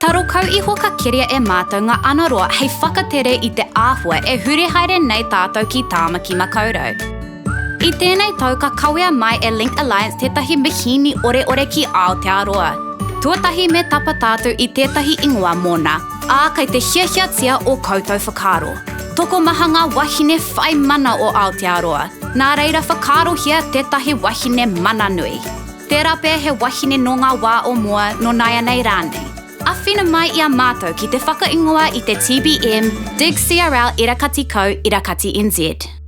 Taro kau iho ka keria e mātou ngā anaroa hei whakatere i te āhua e huri haere nei tātou ki Tāmaki Makaurau. I tēnei tau ka kawea mai e Link Alliance tētahi mihīni oreore ki Aotearoa. Tuatahi me tapa tātou i tētahi ingoa mōna, ā, kei te hiahiatia ō koutou whakaaro. Tokomaha ngā wahine whai mana o Aotearoa, nā reira whakaarohia tētahi wahine mana nui. Tērā pea he wahine nō ngā wā o mua, nō nāianei rānei. Āwhina mai i a mātou ki te whakaingoa i te TBM Dig CRL Irakati Co Irakati NZ.